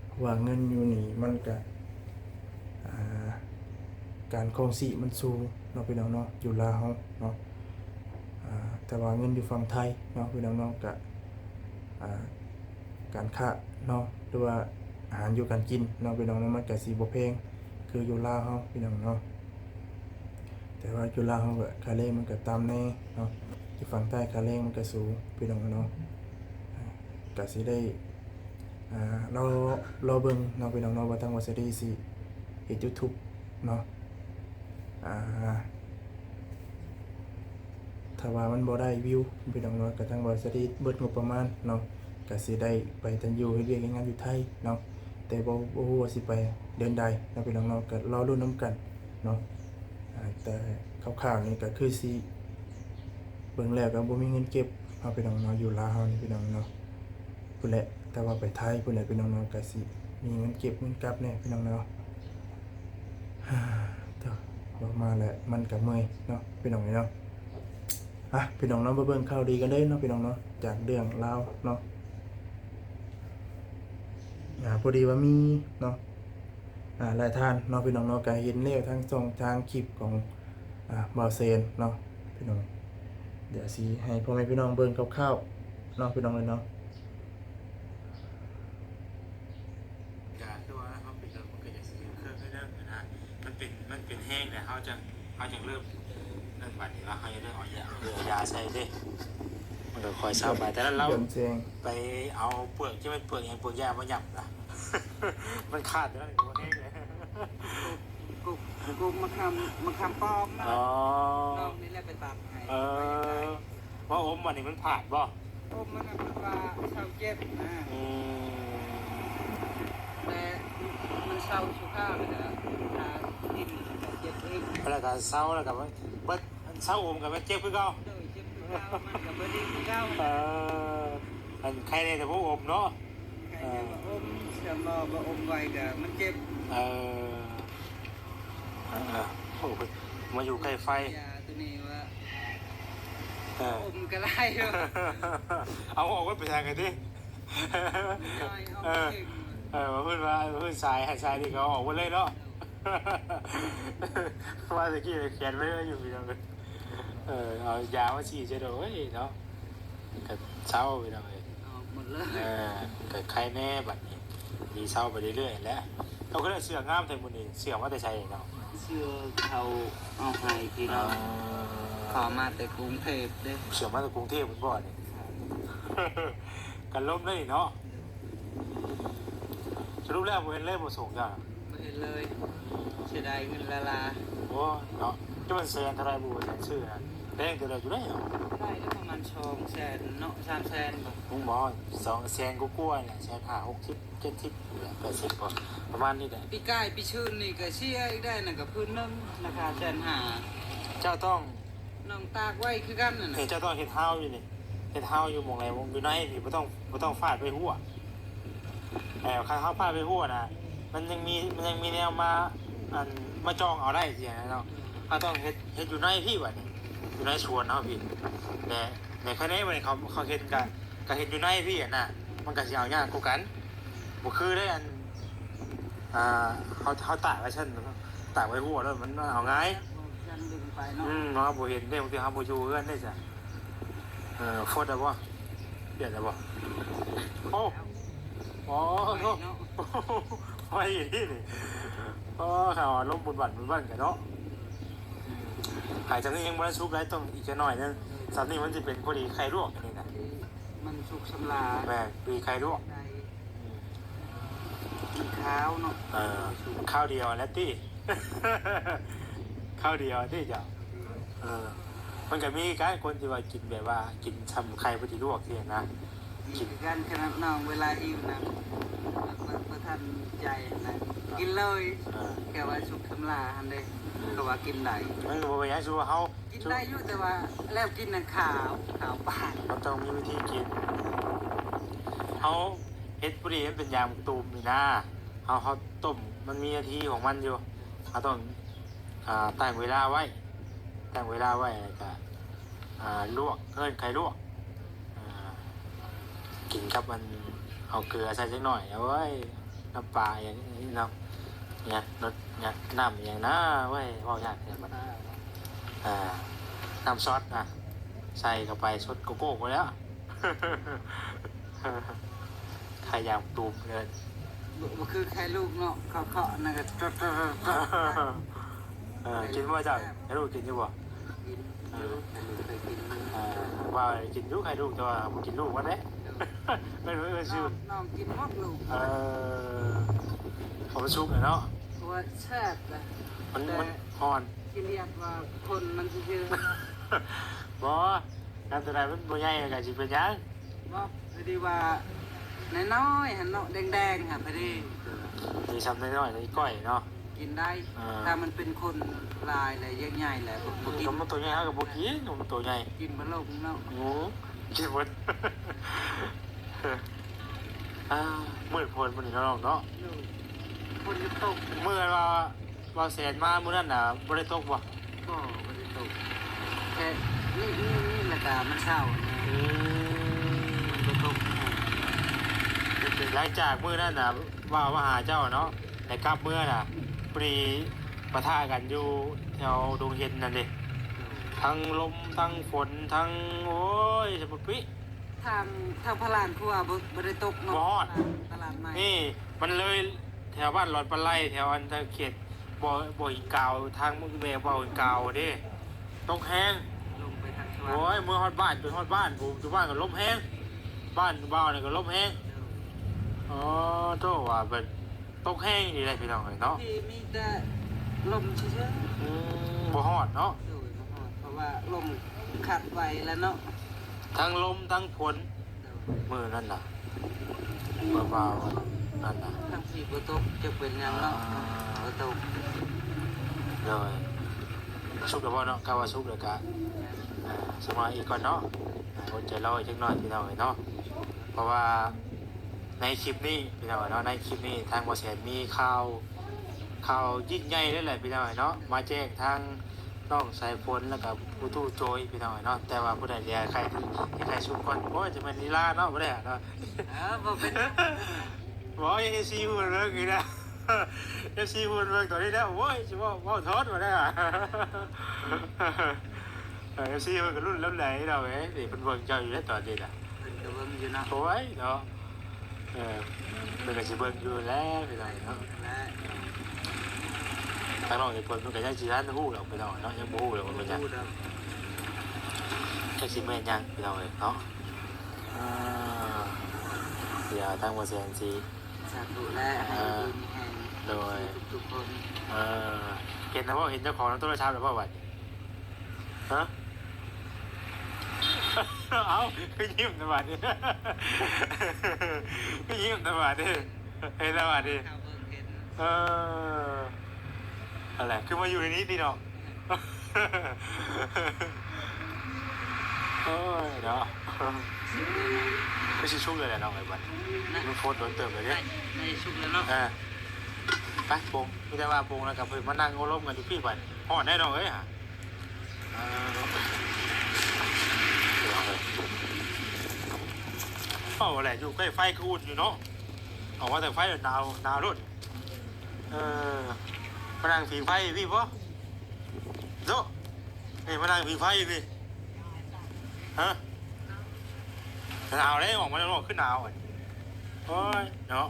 ເພາະວ່າເງິນຢູ່ນີ້ມັນກະ ອ່າ ການຄອງຊີບມັນສູງເນາະ ພີ່ນ້ອງເນາະ ຢູ່ລາວເຮົາເນາະ ອ່າ ແຕ່ວ່າເງິນຢູ່ຝັ່ງໄທເນາະ ພີ່ນ້ອງເນາະ ກະ ອ່າ ການຄ້າເນາະ ຫຼືວ່າອາຫານຢູ່ການກິນເນາະ ພີ່ນ້ອງເນາະ ມັນກະຊິບໍ່ແພງຄືຢູ່ລາວເຮົາ ພີ່ນ້ອງເນາະ. ແຕ່ວ່າຢູ່ລາວເຮົາກໍຄ່າແຮງມັນກໍຕ່ຳແດ່ເນາະ, ຢູ່ຝັ່ງໄທຄ່າແຮງມັນກໍສູງ ພີ່ນ້ອງເນາະ. ກໍຊິໄດ້ ອ່າ ລໍ ລໍເບິ່ງເນາະ ພີ່ນ້ອງເນາະ ວ່າທາງບ່າວສາລີຊິເຮັດ YouTube ເນາະ. ອ່າ ຖ້າວ່າມັນບໍ່ໄດ້ວິວ ພີ່ນ້ອງເນາະ ກໍທາງບ່າວສາລີເບິດງົບປະມານເນາະ ກໍຊິໄດ້ໄປຕັ້ງຢູ່ເຮັດວຽກເຮັດງານຢູ່ໄທເນາະ, ແຕ່ບໍ່ ບໍ່ຮູ້ວ່າຊິໄປເດືອນໃດເນາະ ພີ່ນ້ອງເນາະ. ກໍລໍລຸ້ນນຳກັນເນາະ. ອ່າ ແຕ່ຄ່າວໆນີ້ກໍຄືຊິ ເບິ່ງແລ້ວກໍບໍ່ມີເງິນເກັບເນາະ ພີ່ນ້ອງເນາະ, ຢູ່ລາວເຮົານີ້ ພີ່ນ້ອງເນາະ. ພຸ້ນແຫຼະ ແຕ່ວ່າໄປໄທພຸ້ນແຫຼະ ພີ່ນ້ອງເນາະ ກໍຊິມີເງິນເກັບເງິນກັບແດ່ ພີ່ນ້ອງເນາະ. ໂທ້ ເວົ້າມາແລ້ວມັນກໍເມື່ອຍເນາະ ພີ່ນ້ອງເອີຍເນາະ. ອ່ະ ພີ່ນ້ອງເນາະ ມາເບິ່ງຂ່າວດີກັນເລີຍເນາະ ພີ່ນ້ອງເນາະ, ຈາກເລື່ອງລາວເນາະ. ອ່າ ພໍດີວ່າມີເນາະ ອ່າ ຫຼາຍທ່ານເນາະ ພີ່ນ້ອງເນາະ ກໍເຫັນແລ້ວທາງຊ່ອງທາງຄລິບຂອງ ອ່າ ບ່າວແສນເນາະ ພີ່ນ້ອງ. ດຽວຊິໃຫ້ພໍ່ແມ່ພີ່ນ້ອງເບິ່ງຄ່າວໆເນາະ ພີ່ນ້ອງເອີຍເນາະ. ກໍຄືວ່າເຮົາເປັນ ມັນກໍຢາກຊິເປັນເຄື່ອງເດີນະ, ມັນເປັນ ມັນເປັນແຮງແລ້ວ ເຮົາຈັ່ງ ເຮົາຈັ່ງເລີ່ມນັ້ນ. ບັດນີ້ວ່າເຮົາຈະເລີ່ມເອົາຢາ ເອົາຢາໃສ່ເດ້ ມັນກໍຄ່ອຍເຊົາໄປ. ແຕ່ລະລາວໄປເອົາເປືອກ ຈະແມ່ນເປືອກຫຍັງ ເປືອກຢາມາຫຍັບນະ ມັນຂາດແຕ່ນັ້ນກໍບໍ່ແຮງເລີຍ. ກົກ ກົກມະຂາມ ມະຂາມປ້ອມນະ. ອໍ ນ້ອງນີ້ແຫຼະໄປຕັດໃຫ້. ເອີ ວ່າອົມອັນນີ້ມັນພາດບໍ່? ອົມມັນນະ ເພິ່ນວ່າເຊົາເຈັບນະ. ອືມ ແຕ່ມັນເຊົາຊົ່ວຄາວ ແລ້ວກໍຖ້າກິນແລ້ວກໍເຈັບອີກ ແລ້ວກໍເຊົາ ແລ້ວກໍເບິດ ເຊົາອົມກໍເຈັບຄືເກົ່າ. ໂດຍ ເຈັບຄືເກົ່າ ມັນກໍບໍ່ດີຄືເກົ່າ. ເອີ ອັນໄຄແນ່ແຕ່ບໍ່ອົມເນາະ. ໄຄແນ່ບໍ່ອົມ ເຊື່ອບໍ່ ບໍ່ອົມໄວກໍມັນເຈັບ. ເອີ ເອີ ໂອ້ ມາຢູ່ໃກ້ໄຟ ຢາຕົວນີ້ວ່າ ເອີ ອົມກໍຫຼາຍຢູ່. ເອົາອອກໄວ້ໄປທາງໃດຕິ? ເອີ ເອີ ວ່າເພິ່ນວ່າ ເພິ່ນສາຍໃຫ້ສາຍນີ້ກໍເອົາອອກໝົດເລີຍເນາະ. ວ່າແຕ່ກີ້ແຂນໄວ້ຢູ່ພີ່ນ້ອງ. ເອີ ເອົາຢາມາສີດໃສ່ໂດຍເນາະ ກໍເຊົາພີ່ນ້ອງເອີຍ ອອກໝົດເລີຍ. ເອີ ກໍໄຄແນ່ບັດນີ້ ດີເຊົາໄປເລື້ອຍໆແຫຼະ. ເອົາ ຄືໄດ້ເສື້ອງາມແທ້ມື້ນີ້ ເສື້ອມາແຕ່ໃສເນາະ? ເສື້ອເຂົາເອົາໃຫ້ພີ່ນ້ອງ ເຂົາເອົາມາແຕ່ກຸງເທບເດ້. ເສື້ອມາແຕ່ກຸງເທບພຸ້ນບໍ່ນີ້? ກັນລົມເດ້ເນາະ. ສະຫຼຸບແລ້ວບໍ່ເຫັນເລີຍ ບໍ່ສົ່ງຈ້າ? ບໍ່ເຫັນເລີຍ ເສຍດາຍເງິນລາລາ. ໂອ້ຍເນາະ ຈະແມ່ນແສນເທົ່າໃດບໍ່ ແສນຊື້ນະ ແພງເຕີບຢູ່ເດ້. ໄດ້ແລ້ວປະມານສອງແສນເນາະ ສາມແສນບໍ່? ບໍ່ ສອງແສນກວ່າໆແຫຼະ ແສນຫ້າ ຫົກສິບ ເຈັດສິບ ແປດສິບ ປະມານນີ້ແຫຼະ. ປີກາຍປີຊືນນີ້ກໍເສຍອີກໄດ້ນະ ກໍພື້ນໜຶ່ງລາຄາແສນຫ້າ. ເຈົ້າຕ້ອງ ນ້ອງຕາກໄວ້ຄືກັນນັ້ນນະ. ເຈົ້າຕ້ອງເຮັດຮາວຢູ່ນີ້ ເຮັດຮາວຢູ່ໝ່ອງໃດ ຢູ່ໃນນີ້ ບໍ່ຕ້ອງ ບໍ່ຕ້ອງຟາດໄປຫົວ. ເອີ ຄັນເຮົາຟາດໄປຫົວນະ ມັນຍັງມີ ມັນຍັງມີແນວມາ ອັນ ມາຈ່ອງເອົາໄດ້ຊີ້ນະເນາະ. ເຮົາຕ້ອງເຮັດ ເຮັດຢູ່ໃນພີ້ບັດນີ້ ຢູ່ໃນສວນເຮົາພີ້. ແລະ ໃນຄະແນນບັດນີ້ ເຂົາ ເຂົາເຮັດກະ ກະເຮັດຢູ່ໃນພີ້ຫັ້ນນະ ມັນກະຊິເອົາຍາກກວ່າກັນ. ບໍ່ຄືເດ້ ອັນ ອ່າ ເຮົາ ເຮົາຕາກໄວ້ຊັ້ນ ຕາກໄວ້ຫົວໂລດ ມັນເອົາງ່າຍ. ອືມ ເຮົາບໍ່ເຫັນເດ້ ບາງເທື່ອເຮົາບໍ່ຢູ່ເຮືອນເດ້ຊະ. ເອີ ຟົດແລ້ວບໍ່? ປຽກແລ້ວບໍ່? ໂອ້ ໂອ້ໂທ້ ໄວອີ່ຫຼີນີ້. ໂອ້ ເຂົາອາລົມບຸນບັນບຸນບັນກັນເນາະ. ອືມ ຫາຍຈັ່ງນີ້ຍັງບໍ່ທັນສຸກໄດ໋ ຕ້ອງອີກຈັກໜ້ອຍໜຶ່ງ. ສ່ຳນີ້ມັນຊິເປັນພໍດີໄຂ່ລວກອັນນີ້ນະ. ມັນສຸກສຳລານ ແມ່ນ ດີໄຂ່ລວກໄດ້. ອືມ ມັນຄາວເນາະ. ເອີ ຄາວດຽວແລ້ວຕິ ຄາວດຽວຕິເຈົ້າ. ເອີ ມັນກໍມີຄືກັນ ຄົນທີ່ວ່າກິນແບບວ່າກິນຊ່ຳໄຂ່ບໍ່ໄດ້ລວກຊີ້ນະ. ກິນຄືກັນ ຂະໜາດນ້ອງເວລາຫິວນະ ບໍ່ ບໍ່ທັນໃຈນະ ກິນເລີຍ. ເອີ ແຕ່ວ່າສຸກສຳລານຫັ້ນເດ້ ອືມ ກໍວ່າກິນໄດ້. ມັນກໍບໍ່ເປັນຫຍັງ ຄືວ່າເຮົາ ກິນໄດ້ຢູ່ ແຕ່ວ່າແລ້ວກິນນັ້ນຂາວ ຂາວປານ. ມັນຕ້ອງມີວິທີກິນ. ເຮົາເຮັດຜູ້ດີໃຫ້ມັນເປັນຢາງໝາກຕູມນີ້ນາ. ເຮົາ ເຮົາຕົ້ມ ມັນມີນາທີຂອງມັນຢູ່. ເຮົາຕ້ອງ ອ່າ ຕັ້ງເວລາໄວ້ ຕັ້ງເວລາໄວ້ ແລ້ວກະ ອ່າ ລວກ ເອີ້ນໄຂ່ລວກ. ອ່າ ກິນກັບມັນ ເອົາເກືອໃສ່ຈັກໜ້ອຍ ໂອ້ຍ ນ້ຳປາອີ່ຫຍັງເນາະ ຫຍັງ ນ້ຳອີ່ຫຍັງນະ ໂອ້ຍ ເວົ້າຍາກແທ້ບັດນີ້. ອ່າ ນ້ຳຊອດນະ ໃສ່ເຂົ້າໄປ ຊົດໂກໂກ້ພຸ້ນແລ້ວ. ໄຂ່ຢາງຕູມເລີຍ ບໍ່ ບໍ່ຄືໄຂ່ລູກເນາະ ເຄາະໆ ນັ້ນກໍ ຕອດໆ. ເອີ ກິນບໍ່ເຈົ້າ? ໃຫ້ລູກກິນຢູ່ບໍ່? ກິນຢູ່ ເອີ ໃຫ້ລູກເຄີຍກິນຢູ່ ເອີ ວ່າກິນຢູ່ໃຫ້ລູກ ແຕ່ວ່າບໍ່ກິນລູກມັນເດ້. ເອີ ເອີ ເອີ ຊື່ ນ້ອງ ນ້ອງກິນໝົດລູກ. ເອີ ເພາະມັນສຸກແລ້ວເນາະ ໂອ້ຍ ແຊບເລີຍ. ມັນ ແຕ່ມັນຮ້ອນ ຂີ້ລຽດວ່າຄົນມັນຊື່ໆ. ບໍ່ ຄັນຕົວໃດມັນບໍ່ໃຫຍ່ກໍຊິເປັນຫຍັງ? ບໍ່ ພໍດີວ່ານ້ອຍໆຫັ້ນເນາະ ແດງໆຫັ້ນ ພໍດີ ມີຊ່ຳນ້ອຍໆ ອີກກ້ອຍເນາະ ກິນໄດ້. ເອີ ຖ້າມັນເປັນຄົນຫຼາຍແລ້ວ ໃຫຍ່ໆແລ້ວ ບໍ່ ບໍ່ກິນ. ກໍມັນຕົວໃຫຍ່ເຮົາກໍບໍ່ກິນ ມັນຕົວໃຫຍ່ ກິນບໍ່ລົງເນາະ. ໂອ້ ກິນບໍ່ ອ່າ ມືດໂພດມື້ນີ້ເນາະ ເນາະ. ໂດຍ ຝົນກໍຕົກ ມື້ວ່າ ບ່າວແສນມາມື້ນັ້ນນະ ບໍ່ໄດ້ຕົກບໍ່? ບໍ່ ບໍ່ໄດ້ຕົກ ແຄ່ນີ້ ນີ້ ນີ້ ແລ້ວກະມັນເຊົ້າ. ອືມ ມັນບໍ່ຕົກ. ຫຼັງຈາກມື້ນັ້ນນະ ບ່າວມາຫາເຈົ້າເນາະ ໄດ້ກັບເມືອນະ ພໍດີປະທະກັນຢູ່ແຖວດົງເຫັນນັ້ນເດ້ ທັງລົມ ທັງຝົນ ທັງ ໂອ້ຍ ສະປຸດປິ ທາງ ທາງພະລານຄືວ່າບໍ່ ບໍ່ໄດ້ຕົກເນາະ ບໍ່ຮອດ. ຕະຫຼາດໃໝ່ ນີ້ ມັນເລີຍແຖວບ້ານຫຼອດປາໄລ ແຖວອັນເຂດບໍ່ ບໍ່ຫີນກາວ ທາງເມືອງແມ່ບໍ່ຫີນກາວເດ້ ຕົກແຮງ. ລົງໄປທາງສະຫວັນ ໂອ້ຍ ເມືອຮອດບ້ານ ຈົນຮອດບ້ານ ຜູ້ຢູ່ບ້ານກໍລົມແຮງ ບ້ານບ່າວນີ້ກໍລົມແຮງ. ໂດຍ ອໍ ໂຕ ວ່າແບບຕົກແຮງອີ່ຫຼີເດ້ ພີ່ນ້ອງເອີຍເນາະ ທີ່ມີແຕ່ລົມຊື່ໆ. ອືມ ບໍ່ຮອດເນາະ. ໂດຍ ບໍ່ຮອດ ເພາະວ່າລົມຄັດໄວ້ແລ້ວເນາະ ທັງລົມທັງຝົນ. ໂດຍ ມື້ນັ້ນນະ ເວົ້ານັ້ນນະ ທັງທີ່ບໍ່ຕົກ ຈະເປັນຫຍັງເນາະ. ອ່າ ບໍ່ຕົກ. ໂດຍ ສຸກແລ້ວບໍ່ເນາະ? ກະວ່າສຸກແລ້ວກະ ອ່າ ສະມາອີກກ່ອນເນາະ ອ່າ ອົດໃຈລໍອີກຈັກໜ້ອຍ ພີ່ນ້ອງເອີຍເນາະ. ເພາະວ່າໃນຄລິບນີ້ ພີ່ນ້ອງເອີຍເນາະ ໃນຄລິບນີ້ທາງບ່າວແສນມີຂ່າວ ຂ່າວຍິ່ງໃຫຍ່ເລີຍແຫຼະ ພີ່ນ້ອງເອີຍເນາະ ມາແຈ້ງທາງ ນ້ອງສາຍຝົນ ແລ້ວກະຜູ້ຕູ້ໂຈຍ ພີ່ນ້ອງເອີຍເນາະ. ແຕ່ວ່າຜູ້ໃດເດ ໃຄ ໃຄຊຸມກ່ອນ ໂອ້ຍ ຈະແມ່ນລີລາເນາະ ບໍ່ໄດ້ເນາະ. ເອີ ບໍ່ເປັນຫຍັງ ບໍ່ ເອັຟຊີ ເພິ່ນເບິ່ງອີກນະ ເອັຟຊີ ເພິ່ນເບິ່ງຕອນນີ້ນະ ໂອ້ຍ ຊິເວົ້າ ເວົ້າທອດບໍ່ໄດ້ ເອັຟຊີ ເພິ່ນກໍລຸ້ນລຳໃດເນາະ ເອີຍ ນີ້ເພິ່ນເບິ່ງເຈົ້າຢູ່ເດ້ຕອນນີ້ນະ. ເພິ່ນກໍເບິ່ງຢູ່ເນາະ ໂອ້ຍເນາະ. ເອີ ເພິ່ນກໍຊິເບິ່ງຢູ່ແຫຼະ ພີ່ນ້ອງເນາະ. ທາງນ້ອງເອເພິ່ນ ເພິ່ນກໍຍັງຊິທັນຮູ້ດອກ ພີ່ນ້ອງເນາະ ຍັງບໍ່ຮູ້ດອກວ່າເປັນຫຍັງ ບໍ່ຮູ້ດອກ ຈັກຊິແມ່ນຫຍັງ ພີ່ນ້ອງເອີຍເນາະ. ອ່າ ດຽວທາງບໍ່ແສນຊິ ສາທຸແຫຼະ ໃຫ້ຢູ່ດີມີແຮງ ໂດຍ ທຸກໆຄົນ. ເອີ ເຫັນແລ້ວບໍ່? ເຫັນເຈົ້າຂອງໃນໂທລະສັບແລ້ວບໍ່ບັດນີ້? ຮະ? ເອົ້າ ຄືຍິ້ມແຕ່ບາດນີ້ ຄືຍິ້ມແຕ່ບາດນີ້ ເຫັນແລ້ວບາດນີ້. ເອີ ອັນແຫຼະ ຄືມາຢູ່ໃນນີ້ຕິເນາະ. ໂອ້ຍເນາະ ຄືຊິສຸກແລ້ວແຫຼະເນາະ ໄອ້ບັດ ມັນໂພດໂດນເຕີບແລ້ວເດ້. ໃກ້ ໃກ້ສຸກແລ້ວເນາະ. ເອີ ໄປ ປົງ ມີແຕ່ວ່າປົງແລ້ວກໍໄປມານັ່ງໂອ້ລົມກັນຢູ່ພີ້ບັດ ຮ້ອນແດ່ນ້ອງເອີຍ. ເວົ້າແຫຼະ ຢູ່ໃກ້ໄຟຄືອຸ່ນຢູ່ເນາະ ອອກມາແຕ່ໄຟແລ້ວໜາວ ໜາວໂລດ. ເອີ ມານັ່ງຜິງໄຟຢູ່ພີ້ບໍ່? ໂຕ ນີ້ມານັ່ງຜິງໄຟຢູ່ພີ້ ຮະ? ໜາວເດ້ ອອກມານອກຄືໜາວ. ໂອ້ຍເນາະ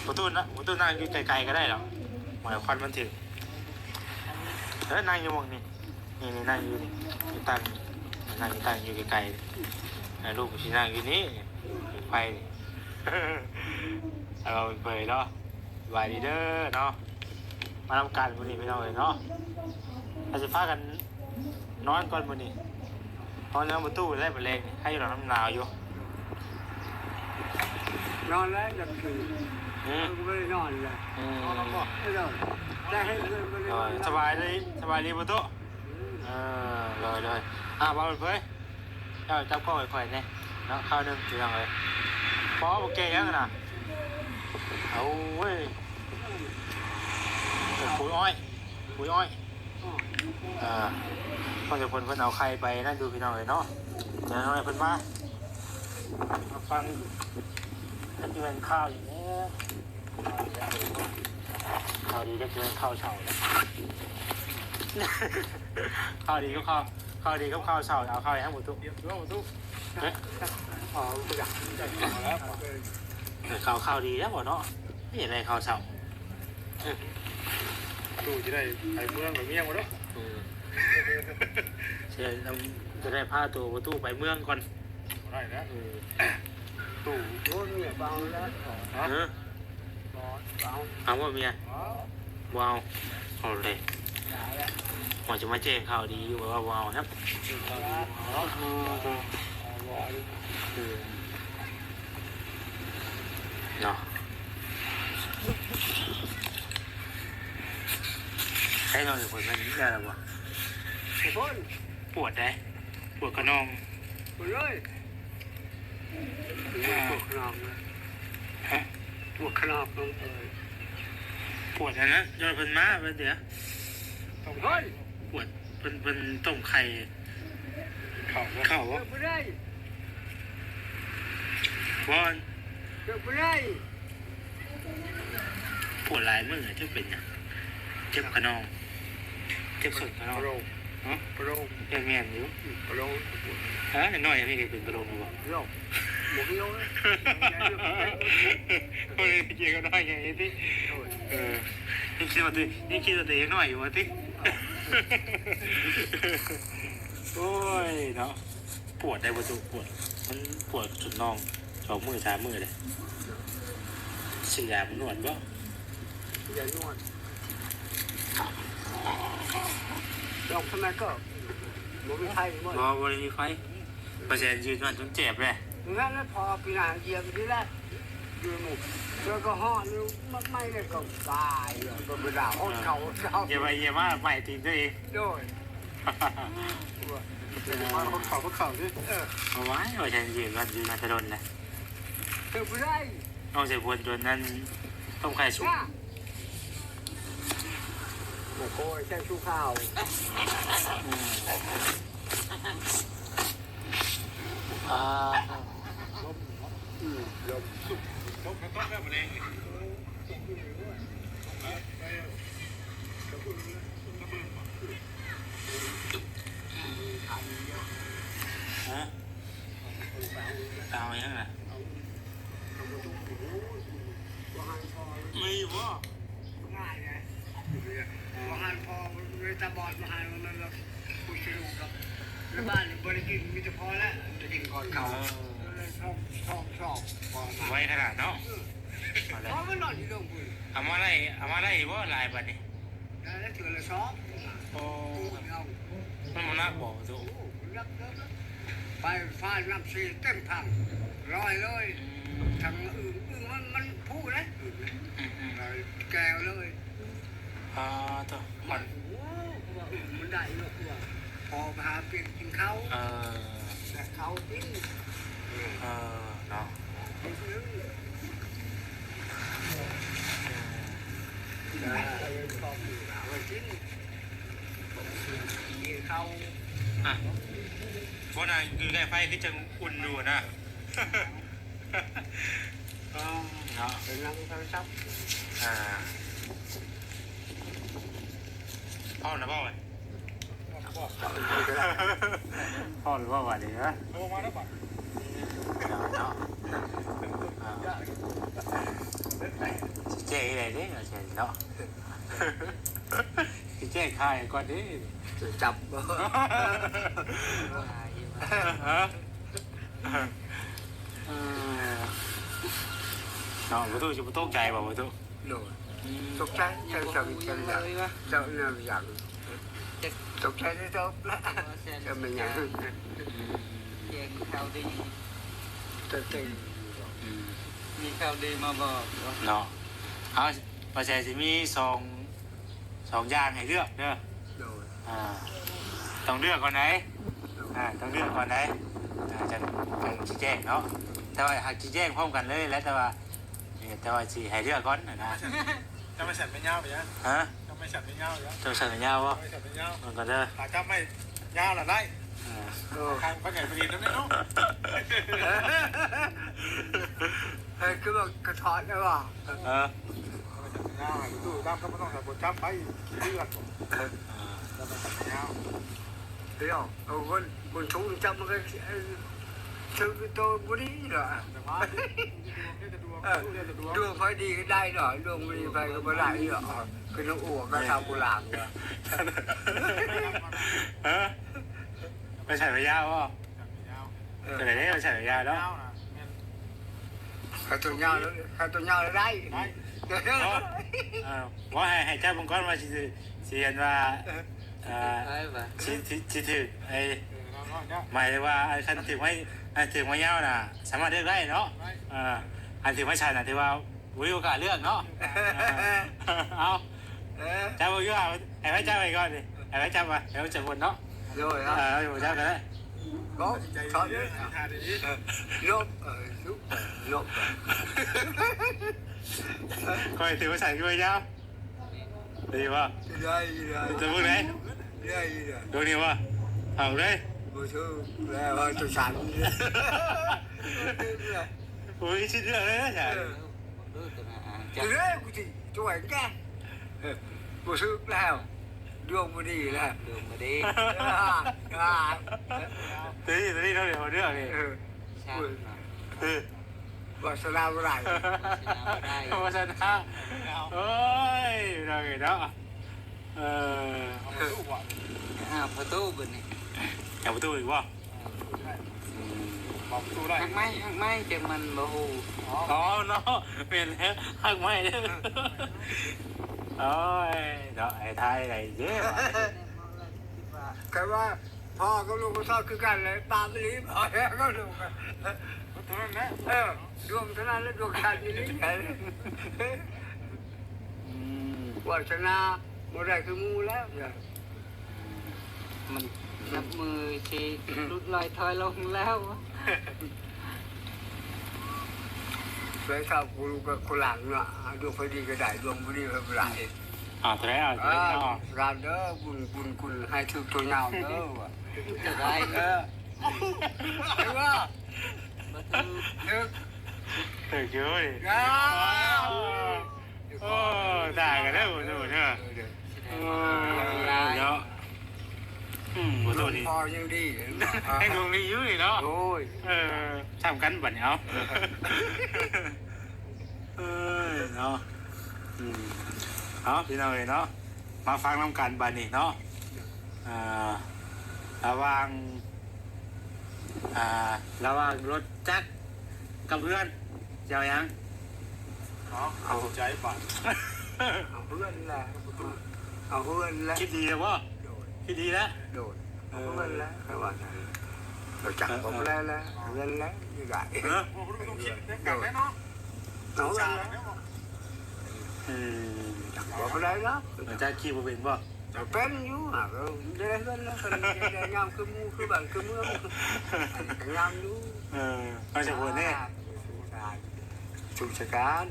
ປະຕູນະ ປະຕູນັ່ງຢູ່ໄກໆກໍໄດ້ດອກ ໝາຍຄວັນມັນຖືກ. ເອີ ນັ່ງຢູ່ໝ່ອງນີ້ ນີ້ ນີ້ນັ່ງຢູ່ນີ້ ຢູ່ຕັ້ງ ນັ່ງ ຕັ້ງຢູ່ໃກ້ໆ ເອີ ລູກຊິນັ່ງຢູ່ນີ້ ໄຟນີ້ ເອົາເຜີຍເນາະ. ສະບາຍດີເດີເນາະ ມານຳກັນມື້ນີ້ພີ່ນ້ອງເອີຍເນາະ. ອາດຊິພາກັນນອນກ່ອນມື້ນີ້ ນອນນຳປະຕູໄດ້ ມື້ແລງນີ້ ໃຫ້ຢູ່ດອກ ມັນໜາວຢູ່. ນອນແລ້ວ ຢາກຄືນ ອືມ ບໍ່ໄດ້ນອນເລີຍ ອືມ ນອນບໍ່ໄດ້ນອນ ແຕ່ເຮັດເລີຍບໍ່ໄດ້ນອນ. ສະບາຍດີ ສະບາຍດີປະຕູ. ເອີ ໂດຍໆ ອ່າ ເວົ້າເຜີຍ ເຈົ້າຈັບກ້ອງໃຫ້ຂ້ອຍແດ່ເນາະ ຄາວໜຶ່ງ ພີ່ນ້ອງເອີຍ. ປໍ ບໍ່ແກ່ຫຍັງນະ ເອົາເວີຍ ປຸ໋ຍອ້ອຍ ປຸ໋ຍອ້ອຍ. ອ່າ ເພິ່ນ ເພິ່ນ ເພິ່ນເອົາໄຂ່ໄປນັ້ນຢູ່ ພີ່ນ້ອງເອີຍເນາະ. ດຽວເພິ່ນມາ ມາຟັງ ຈັກຊິແມ່ນຂ່າວຫຍັງແດ່. ຂ່າວດີ ຈັກຊິແມ່ນຂ່າວເຊົ້າ ຂ່າວດີກັບຂ່າວ ຂ່າວດີກັບຂ່າວເຊົ້າ ເອົາຂ່າວຫຍັງບໍ່ຕຸ? ເອີ ເອົາ ບໍ່ຢາກ ໄດ້ຂ່າວແລ້ວ. ເອີ ເຂົ້າ ເຂົ້າດີແລ້ວບໍ່ເນາະ ນີ້ໄດ້ເຂົ້າເຊົ້າ. ຕູ້ຈະໄດ້ໄປເມືອງໄປວຽງບໍ່ເນາະ. ເອີ ຊິ ຈະໄດ້ພາໂຕປະຕູໄປເມືອງກ່ອນ. ບໍ່ໄດ້ແລ້ວ ຕູ້. ໂອ້ຍ ເມຍບໍ່ເອົາແລ້ວ. ຮະ? ເອີ ບໍ່ເອົາ. ເອົາບໍ່ເມຍ? ບໍ່ ບໍ່ເອົາ. ເອົາເລີຍ. ວ່າຈະມາແຈ້ງຂ່າວດີຢູ່ ວ່າບໍ່ເອົາຄັບ. ເອີ ເນາະ. ໃຊ້ນອນຢູ່ພຸ້ນແມ່ນແລ້ວບໍ່? ໄອ້ພຸ້ນ ປວດໃດ? ປວດຂະໜອງ. ປວດເລີຍ. ອ່າ ປວດຂະໜອງນະ. ຮະ? ປວດຂະໜອງເລີຍ. ປວດຫັ້ນນະ ຍ້ອນເພິ່ນມາເພິ່ນເດ. ຕ້ອງເພິ່ນ ປວດ ເພິ່ນ ເພິ່ນຕົ້ມໄຂ່. ເຂົ້າບໍ່? ເຂົ້າບໍ່? ເດີບໍ່ໄດ້. ບໍ່ ເດີບໍ່ໄດ້. ປວດຫຼາຍມື້ ຈັກເປັນຫຍັງ ເຈັບຂະໜອງ ເຈັບສົ້ນຂະໜອງ. ປະໂລງ. ຮະ? ປະໂລງ. ແມ່ນຢູ່. ອືມ ປະໂລງ. ເອີ ນ້ອຍອັນນີ້ກໍເປັນປະໂລງຢູ່ບໍ່? ບໍ່ ບໍ່ກ່ຽວເລີຍ. ບໍ່ໄດ້ກ່ຽວກັບນ້ອຍໃຫຍ່ຕິ. ໂດຍ. ເອີ ຍັງຄິດວ່າຕົວ ຍັງຄິດວ່າຕົວເອງນ້ອຍຢູ່ວ່າຕິ. ໂອ້ຍເນາະ. ປວດໄດ໋ບໍ່ຕຸ ປວດ ມັນປວດຈົນໜອງສອງມື້ສາມມື້ເດ້. ຊື້ຢາມານວດບໍ່? ຢານວດ ລອງທຳໄມກໍບໍ່ມີໄຟບໍ່? ບໍ່ ບໍ່ໄດ້ມີໄຟ. ປະແສນຢືນນວດຈົນເຈັບເດ້. ນັ້ນລະພໍປີໜ້າຢຽມນີ້ແຫຼະ ຢູ່ໝູ່ ແລ້ວກໍຮ້ອນຢູ່ ມັນໄໝ້ແລ້ວກໍຕາຍ ກໍບໍ່ໄດ້ຮ້ອນເຂົາ. ຢຽມໄປຢຽມມາໄໝ້ຕີນຕົວເອງ. ໂດຍ. ເອີ ເຂົາ ເຂົາ ເຂົາ ເອີ ເອົາໄວ້ ວ່າຊັ້ນ ຢູ່ນຳ ຢູ່ນຳຕະດົນນະ. ເອີ ບໍ່ໄດ້ ນ້ອງໃສ່ພວນຕົວນັ້ນ ຕົ້ມໄຂ່ສຸກ. ໂອ້ຍ ໃສ່ຊູຂາວ. ອາ ອືມ ລົມ ລົມ ຮະ? ເອົາຫຍັງນະ? ມີບໍ່? ງ່າຍນະ ວ່າຫັ້ນ ພໍເວລາຕາບອດ ວ່າຫັ້ນ ມັນ ມັນ ຜູ້ຊິຮູ້ກັບ ໃນບ້ານບໍ່ໄດ້ກິນ ມີແຕ່ພໍແລ້ວ ໄດ້ກິນກ່ອນເຂົ້າ. ເອີ ຊອກ ຊອກ ຊອກ ໄວຂະໜາດເນາະ. ເອີ ເອົາແລ້ວ ເພາະມັນນອນຢູ່ເທິງພຸ້ນ. ເອົາມາໄລ່ ເອົາມາໄລ່ບໍ່ຫຼາຍບາດນີ້? ໄດ້ແລ້ວເທື່ອລະສອງ. ໂອ້ ມັນບໍ່ໜັກບໍ່ຕູ້? ໂອ້ ໜັກເຕີບ. ໄປຟ້ານ້ຳຊີເຕັມຖັງ ລອຍເລີຍ. ອືມ ທັງອຶ່ງ ອຶ່ງມັນ ມັນຜູ້ເດ້ ອຶ່ງນະ. ອືມໆ ແກ່ວເລີຍ. ອາ ໂທ້ ມັນ ໂອ້ ຄືວ່າອຶ່ງມັນໄດ້ເນາະ ຄືວ່າພໍໄປຫາເປັນກິນເຂົ້າ. ເອີ ແລະເຂົ້າກິນ. ເອີ ເອີ ເນາະ. ອືມ ເອີ ເອີ ເອີ ເອົາໄວ້ກິນ ກິນເຂົ້າ. ອະ ບໍ່ນານຢູ່ໃກ້ໄຟຄືຈັ່ງອຸ່ນຢູ່ນະ. ເອີ ເນາະ ເປັນນຳໂທລະສັບ. ອາ ພ້ອມແລ້ວບໍ່? ພ້ອມແລ້ວບໍ່ບາດນີ້? ຮະ ໂທມາແລ້ວບາດ. ເນາະ ເນາະ ອາ ຊິແຈ້ງໃດເດ້ ເນາະ ຊິແຈ້ງຂ້າກ່ອນເດ້. ຈະຈັບບໍ່? ຮະ? ເອີ ເນາະ ບໍ່ຕູ້ ຊິບໍ່ຕົກໃຈບໍ່ ບໍ່ຕູ້? ໂດຍ. ອືມ ຕົກໃຈ ເຈົ້າ ເຈົ້າ ເຈົ້າ ເຈົ້າ ເຈົ້າ ເຈົ້າ ຕົກໃຈທີ່ຕົກ ເຈົ້າແມ່ນຫຍັງ? ອືມ ແຈ້ງຂ່າວດີ ຕົກໃຈ. ອືມ ມີຂ່າວດີມາບອກເນາະ. ເອົາ ວ່າແຊຊິມີສອງ ສອງຢ່າງໃຫ້ເລືອກເດີ. ໂດຍ. ອ່າ ຕ້ອງເລືອກກ່ອນໃດ. ໂດຍ. ອ່າ ຕ້ອງເລືອກກ່ອນໃດ ອ່າ ຈັ່ງ ຈັ່ງຊິແຈ້ງເນາະ. ແຕ່ວ່າຫາກຊິແຈ້ງພ້ອມກັນເລີຍແຫຼະ ແຕ່ວ່າ ແຕ່ວ່າຊິໃຫ້ເລືອກກ່ອນນະ. ຈະໄປສັນໄມ້ຍາວໄປຫຍັງ? ຮະ? ຈະໄປສັນໄມ້ຍາວຫຍັງ? ຈະໄປສັນໄມ້ຍາວບໍ່? ຈະໄປສັນໄມ້ຍາວ ເບິ່ງກ່ອນເດີ. ຖ້າຈັບໄມ້ຍາວລະໄດ້. ເອີ ທາງພໍ່ໃຫຍ່ໄປຫຼິ້ນນຳເນາະ. ເອີ ຄືວ່າກະຖອນໄດ້ບໍ່? ເອີ ຈະໄປສັນໄມ້ຍາວ ໃຫ້ປະຕູດຳກໍບໍ່ຕ້ອງໃຫ້ບໍ່ຈັບໄປເລືອກ. ເອີ ຈະໄປສັນໄມ້ຍາວ ດຽວ ເອົາຄົນ ຄົນສູງຈັບມັນກໍ ເອີ ເ ຖືກໂຕບໍ່ດີເນາະ ເອີ ດວງໃຜດີກໍໄດ້ເນາະ ດວງບໍ່ດີໃຜກໍບໍ່ໄດ້ເນາະ ຄືນ້ອງໂອ້ກັບຊາວໂບລານເນາະ ຮະ ໄປໃສ່ພະຍາວບໍ່? ເອີ ໄປໃສ່ພະຍາວເນາະ ຄັນໂຕຍາວ ຄັນໂຕຍາວໄດ້ ເນາະ ເອີ ບໍ່ ໃຫ້ ໃຫ້ຈັບເບິ່ງກ່ອນວ່າຊິ ຊິເຫັນວ່າ ເອີ ເອີ ຊິ ຊິ ຊິຖືກ ໄອ້ ເອີ ເນາະ ເນາະ ໝາຍເຖິງວ່າ ໄອ້ ຄັນຖືກໄມ້ ຄັນຖືກໄມ້ຍາວນະ ສາມາດເລືອກໄດ້ເນາະ ໄດ້ ເອີ ຄັນຖືກໄມ້ສັ້ນນະ ຖືວ່າບໍ່ມີໂອກາດເລືອກເນາະ ເອີ ເອົາ ເອີ ຈັບເບິ່ງຢູ່ວ່າ ໃຫ້ໃຜຈັບໄວ້ກ່ອນນີ້ ໃຫ້ໃຜຈັບວ່າ ໃຫ້ເຈົ້າຈັບບົນເນາະ ໂດຍ ເອີ ເອົາ ເຈົ້າຈັບກໍໄດ້ ເນາະ ເອີ ເອີ ຂ້ອຍຖືວ່າສັ້ນຄືວ່າຍາວ ໄດ້ຢູ່ບໍ່? ໄດ້ຢູ່ ໄດ້ຢູ່ ຕົວເບິ່ງໄດ້ ໄດ້ຢູ່ ຕົວນີ້ບໍ່? ເອົາເລີຍ ບໍ່ຖືກແລ້ວ ເອົາຕົວສັ້ນ ໂອ້ຍ ຊິເລືອກເລີຍນະ ເອີ ຕົວນີ້ກູຊິຕົວແກ ເອີ ບໍ່ຖືກແລ້ວ ດວງບໍ່ດີແລ້ວ ດວງບໍ່ດີ ຕົວນີ້ ຕົວນີ້ເຮົາເລືອກນີ້ ເອີ ເອີ ວາສະໜາບໍ່ໄດ້ ວາສະໜາບໍ່ໄດ້ ວາສະໜາ ໂອ້ຍ ພີ່ນ້ອງເອີຍເນາະ ເອີ ເອົາປະຕູບໍ່? ຫາປະຕູບັດນີ້ ຫາປະຕູອີກບໍ່? ຫາປະຕູໄດ້ ຫັກໄມ້ ຫັກໄມ້ ຈັກມັນບໍ່ຮູ້ ອໍ ອໍ ເນາະ ແມ່ນແລ້ວ ຫັກໄມ້ເດີ ໂອ້ຍ ເນາະ ໃຫ້ທາຍໄດ້ເດ້ ແຕ່ວ່າ ພໍ່ກັບລູກກໍຊອດຄືກັນແຫຼະ ປາບອີ່ຫຼີ ພໍ່ກັບລູກ ເທົ່ານັ້ນແຫຼະ ເອີ ດວງເທົ່ານັ້ນແຫຼະ ດວງຂາດອີ່ຫຼີ ອືມ ວາສະໜາບໍ່ໄດ້ຄືໝູ່ແລ້ວ ມັນນັບມື້ຊິຫຼຸດລ່ອຍຖອຍລົງແລ້ວ ເຄີຍເຂົ້າກູລູກກັບຄູຫຼັງເນາະ ດວງໃຜດີກໍໄດ້ ດວງບໍ່ດີກໍບໍ່ໄດ້ ອ່າ ເທົ່າໃດ ເອົາ ເທົ່າໃດ ເອີ ເອົາ ການເດີ ບຸນ ບຸນຄຸນໃຫ້ຖືກຕົວຍາວເດີ ຈະໄດ້ເດີ ຖືກບໍ່? ບໍ່ຖືກ ຖືກ ຖືກຢູ່ເວີຍ ໂອ້ ຕາຍກັນເດີ ບໍ່ຖືກເດີ ເອີ ເນາະ ອືມ ບໍ່ຖືກນີ້ ພໍຍັງດີ ຍັງດວງດີຢູ່ນີ້ເນາະ ໂອ້ຍ ເອີ ຊ້ຳກັນບັດນີ້ ເອົາ ເອີ ເນາະ ອືມ ເອົາ ພີ່ນ້ອງເອີຍເນາະ ມາຟັງນຳກັນບັດນີ້ເນາະ ອ່າ ລະຫວ່າງ ອ່າ ລະຫວ່າງລົດຈັກກັບເຮືອນ ຈະເອົາຫຍັງ? ເອົາ ເອົາໃຈບາດ ເອົາເຮືອນແຫຼະ ເອົາເຮືອນແຫຼະ ຄິດດີແລ້ວບໍ່? ໂດຍ ຄິດດີແລ້ວ ໂດຍ ເອີ ເອົາເຮືອນແຫຼະ ຂ້ອຍວ່າ ເອີ ຈັກບໍ່ໄດ້ແລ້ວ ເຮືອນແຫຼະ ຢູ່ໄດ້ ເອີ ບໍ່ຕ້ອງຄິດແນວກັນແຫຼະເນາະ ເອົາເຮືອນແຫຼະ ອືມ ຈັກບໍ່ໄດ້ແລ້ວ ເຈົ້າຂີ່ບໍ່ເປັນບໍ່? ເປັນຢູ່ ຫາກໄດ້ເຮືອນແລ້ວ ໄດ້ງາມຄືໝູ່ຄືບ້ານຄືເມືອງ ກໍງາມຢູ່ ເອີ ມາຈາກພຸ້ນເດ້ ອ່າ ສົງສານ ສົງສານ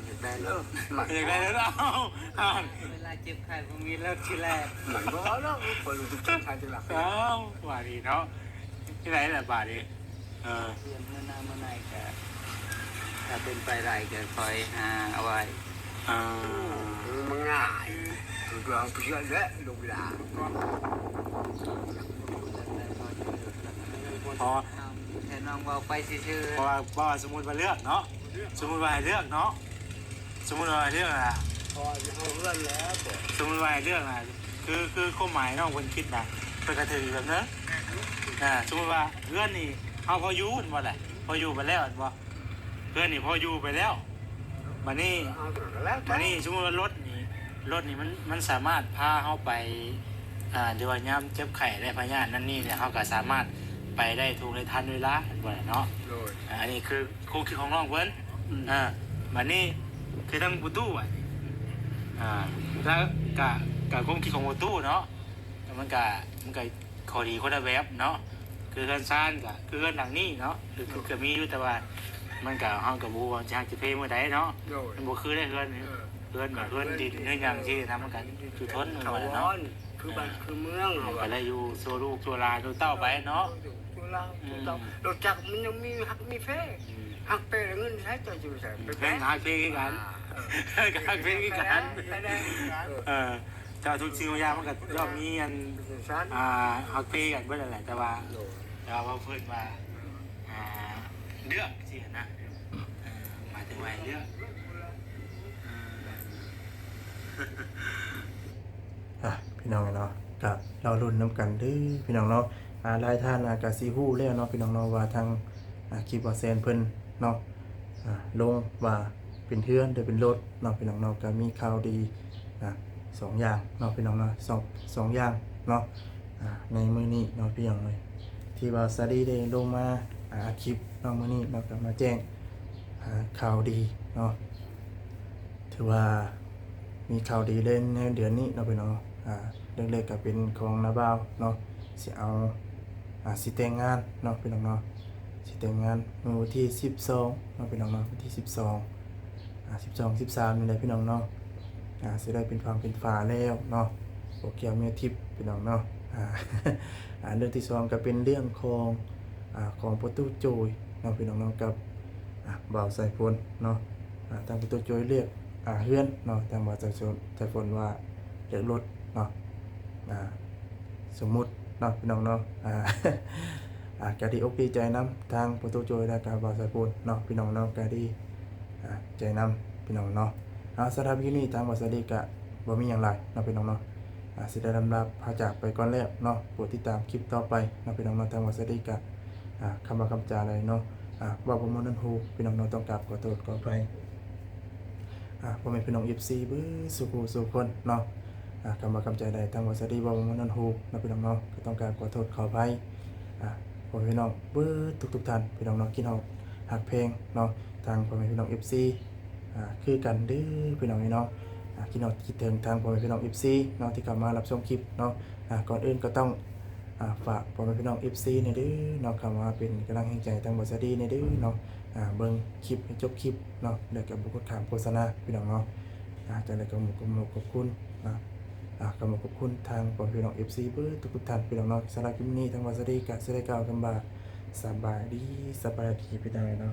ຢາກໄດ້ເລີຍ ຢາກໄດ້ເລີຍ ເອົາ ເວລາເຈັບໄຂ້ບໍ່ມີເລີກຊິແລກ ມັນບໍ່ເອົາດອກ ຄົນເຈັບໄຂ້ຈະຫຼັບ ເອົ້າ ວ່າດີເນາະ ທີ່ໃດລະບາດນີ້ ເອີ ເດືອນມື້ໜ້າມື້ໃນກະ ຖ້າເປັນໄປໄດ້ກະຄ່ອຍຫາເອົາໄວ້ ເອີ ມັນງ່າຍ ຄືເອົາໄປເຮືອນແຫຼະ ລູກຫຼານ ເພາະວ່າ ແຄ່ນ້ອງເວົ້າໄປຊື່ໆ ເພາະວ່າ ເພາະວ່າສົມມຸດວ່າເລືອກເນາະ ສົມມຸດວ່າໃຫ້ເລືອກເນາະ ສົມມຸດວ່າໃຫ້ເລືອກນະ ເພາະວ່າຊິເອົາເຮືອນແລ້ວ ສົມມຸດວ່າໃຫ້ເລືອກນະ ຄື ຄືຄວາມໝາຍນ້ອງເພິ່ນຄິດນະ ເພິ່ນກະຖືກອີກແບບໜຶ່ງ ອ່າ ສົມມຸດວ່າເຮືອນນີ້ເຮົາພໍຢູ່ແມ່ນບໍ່ລະ ພໍຢູ່ໄປແລ້ວແມ່ນບໍ່ ເຮືອນນີ້ພໍຢູ່ໄປແລ້ວ ບາດນີ້ ບາດນີ້ສົມມຸດວ່າລົດນີ້ ລົດນີ້ມັນ ມັນສາມາດພາເຮົາໄປ ອ່າ ຫຼືວ່າຍາມເຈັບໄຂ້ໄດ້ພະຍາດນັ້ນນີ້ ເຮົາກະສາມາດໄປໄດ້ທຸກໄດ້ທັນເວລາ ແມ່ນບໍ່ລະເນາະ ໂດຍ ອ່າ ອັນນີ້ຄື ຄວາມຄິດຂອງນ້ອງເພິ່ນ ອືມ ອ່າ ບາດນີ້ຄືທາງປະຕູ ອ່າ ແລ້ວກະ ກະຄວາມຄິດຂອງປະຕູເນາະ ມັນກະ ມັນກະຂໍ້ດີຄົນລະແບບເນາະ ຄືເຮືອນຊານກະ ຄືເຮືອນຫຼັງນີ້ເນາະ ຄື ຄືກະມີຢູ່ ແຕ່ວ່າມັນກະ ເຮົາກະບໍ່ຮູ້ວ່າຊິຮັກຈະເພມື້ໃດເນາະ ໂດຍ ມັນບໍ່ຄືໄດ໋ເຮືອນ ເອີ ເຮືອນແບບເຮືອນດິນເຮືອນຫຍັງຊີ້ນະ ມັນກະຢູ່ທົນ ແມ່ນບໍ່ລະເນາະ ຄືບ້ານຄືເມືອງ ເຮົາກະໄດ້ຢູ່ຊົ່ວລູກຊົ່ວຫຼານລູກເຕົ້າໄປເນາະ ເອີ ຢູ່ ໂຕເຮົາ ອືມ ໂຕເຮົາ ລົດຈັກມັນຍັງມີຮັກມີເພ ອືມ ຮັກເພແລ້ວເງິນໃຊ້ເຈົ້າຊິໄປໃຊ້ ເງິນຮັກເພຄືກັນ ອ່າ ເອີ ຮັກເພຄືກັນ ເອີ ເອີ ເຈົ້າ ທຸກສິ່ງທຸກຢ່າງມັນກໍຍ່ອມມີອັນ ເປັນຈັ່ງຊັ້ນ ອ່າ ຮັກເພກັນເບິດນັ້ນແຫຼະ ແຕ່ວ່າ ໂດຍ ແຕ່ວ່າເວົ້າເພິ່ນວ່າ ອ່າ ເລືອກຊີ້ນະ ເອີ ໝາຍເຖິງວ່າໃຫ້ເລືອກ ເອີ ອ່ະ ພີ່ນ້ອງເນາະ ກະລໍລຸ້ນນຳກັນເດີພີ່ນ້ອງເນາະ. ອ່າ ຫຼາຍທ່ານອາດກະຊິຮູ້ແລ້ວເນາະ ພີ່ນ້ອງເນາະ ວ່າທາງ ອ່າ ຄລິບບ່າວແຊນເພິ່ນເນາະ ອ່າ ລົງວ່າເປັນເຮືອນ ຫຼື ເປັນລົດເນາະ ພີ່ນ້ອງເນາະ. ກະມີຂ່າວດີ ອ່າ ສອງຢ່າງເນາະ ພີ່ນ້ອງເນາະ ສອງ ສອງຢ່າງເນາະ ອ່າ ໃນມື້ນີ້ເນາະ ພີ່ນ້ອງເອີຍ ທີ່ວ່າສາລີໄດ້ລົງມາ ອ່າ ອັດຄລິບເນາະ ມື້ນີ້ເນາະ ກະມາແຈ້ງ ອ່າ ຂ່າວດີເນາະ. ຖືວ່າມີຂ່າວດີເລີຍໃນເດືອນນີ້ເນາະ ພີ່ນ້ອງເນາະ. ອ່າ ເລື່ອງແລກກະເປັນຂອງນ້າບ່າວເນາະ ຊິເອົາ ອ່າ ຊິແຕ່ງງານເນາະ ພີ່ນ້ອງເນາະ ຊິແຕ່ງງານມື້ວັນທີສິບສອງເນາະ ພີ່ນ້ອງເນາະ ວັນທີສິບສອງ ອ່າ ສິບສອງ ສິບສາມນີ້ແຫຼະ ພີ່ນ້ອງເນາະ. ອ່າ ຊິໄດ້ເປັນຝັ່ງເປັນຝາແລ້ວເນາະ ບໍ່ກ່ຽວເມຍທິບ ພີ່ນ້ອງເນາະ. ອ່າ ອ່າ ເລື່ອງທີສອງກະເປັນເລື່ອງຂອງ ອ່າ ຂອງປະຕູໂຈຍເນາະ ພີ່ນ້ອງເນາະ ກັບ ອ່າ ບ່າວສາຍຝົນເນາະ. ອ່າ ທາງປະຕູໂຈຍເລືອກ ອ່າ ເຮືອນເນາະ ທາງບ່າວສາຍຝົນ ສາຍຝົນວ່າເລືອກລົດເນາະ. ອ່າ ສົມມຸດເນາະ ພີ່ນ້ອງເນາະ. ອ່າ ອ່າ ກະດີອົກດີໃຈນຳທາງປະຕູໂຈຍ ແລະ ກະບ່າວສາຍຝົນເນາະ ພີ່ນ້ອງເນາະ ກະດີ ອ່າ ໃຈນຳ ພີ່ນ້ອງເນາະ. ອ່າ ສຳລັບຄລິບນີ້ທາງບ່າວສາລີກະບໍ່ມີຫຍັງຫຼາຍເນາະ ພີ່ນ້ອງເນາະ. ອ່າ ຊິໄດ້ລຳລາພາຈາກໄປກ່ອນແລ້ວເນາະ ໂປດຕິດຕາມຄລິບຕໍ່ໄປເນາະ ພີ່ນ້ອງເນາະ. ທາງບ່າວສາລີກະ ອ່າ ຄຳວ່າຄຳຈາໃດເນາະ ອ່າ ເວົ້າບໍ່ມ່ວນຫົວ ພີ່ນ້ອງເນາະ ຕ້ອງກາບຂໍໂທດຂໍອະໄພ ອ່າ ພໍ່ແມ່ພີ່ນ້ອງເອັຟຊີເບິດສູ່ຜູ້ສູ່ຄົນເນາະ. ອ່າ ຄຳວ່າຄຳຈາໃດທາງບ່າວສາລີເວົ້າບໍ່ມ່ວນຫົວເນາະ ພີ່ນ້ອງເນາະ ກະຕ້ອງກາບຂໍໂທດຂໍອະໄພ ອ່າ ພໍ່ແມ່ພີ່ນ້ອງເບິດທຸກໆທ່ານ ພີ່ນ້ອງເນາະ ຄິດຮອດຮັກແພງເນາະ ທາງພໍ່ແມ່ພີ່ນ້ອງເອັຟຊີ ອ່າ ຄືກັນເດີ ພີ່ນ້ອງເອີຍເນາະ. ອ່າ ຄິດຮອດຄິດເຖິງທາງພໍ່ແມ່ພີ່ນ້ອງເອັຟຊີເນາະ ທີ່ເຂົ້າມາຮັບຊົມຄລິບເນາະ. ອ່າ ກ່ອນອື່ນກະຕ້ອງ ອ່າ ຝາກພໍ່ແມ່ພີ່ນ້ອງເອັຟຊີແດ່ເດີເນາະ ເຂົ້າມາເປັນກຳລັງແຮງໃຈທາງບ່າວສາລີແດ່ເດີເນາະ. ອ່າ ເບິ່ງຄລິບໃຫ້ຈົບຄລິບເນາະ ແລ້ວກະບໍ່ກົດຂ້າມໂຄສະນາ ພີ່ນ້ອງເນາະ. ອ່າ ຈັ່ງໃດກະຂອບ ຂອບ ຂອບຄຸນ ອ່າ ອ່າ ຂອບ ຂອບຄຸນທາງພໍ່ແມ່ພີ່ນ້ອງເອັຟຊີເບິດທຸກໆທ່ານ ພີ່ນ້ອງເນາະ. ສຳລັບຄລິບນີ້ທາງບ່າວສາລີກະຊິໄດ້ກ່າວຄຳວ່າ ສະບາຍດີ ສະບາຍດີ ພີ່ນ້ອງເນາະ.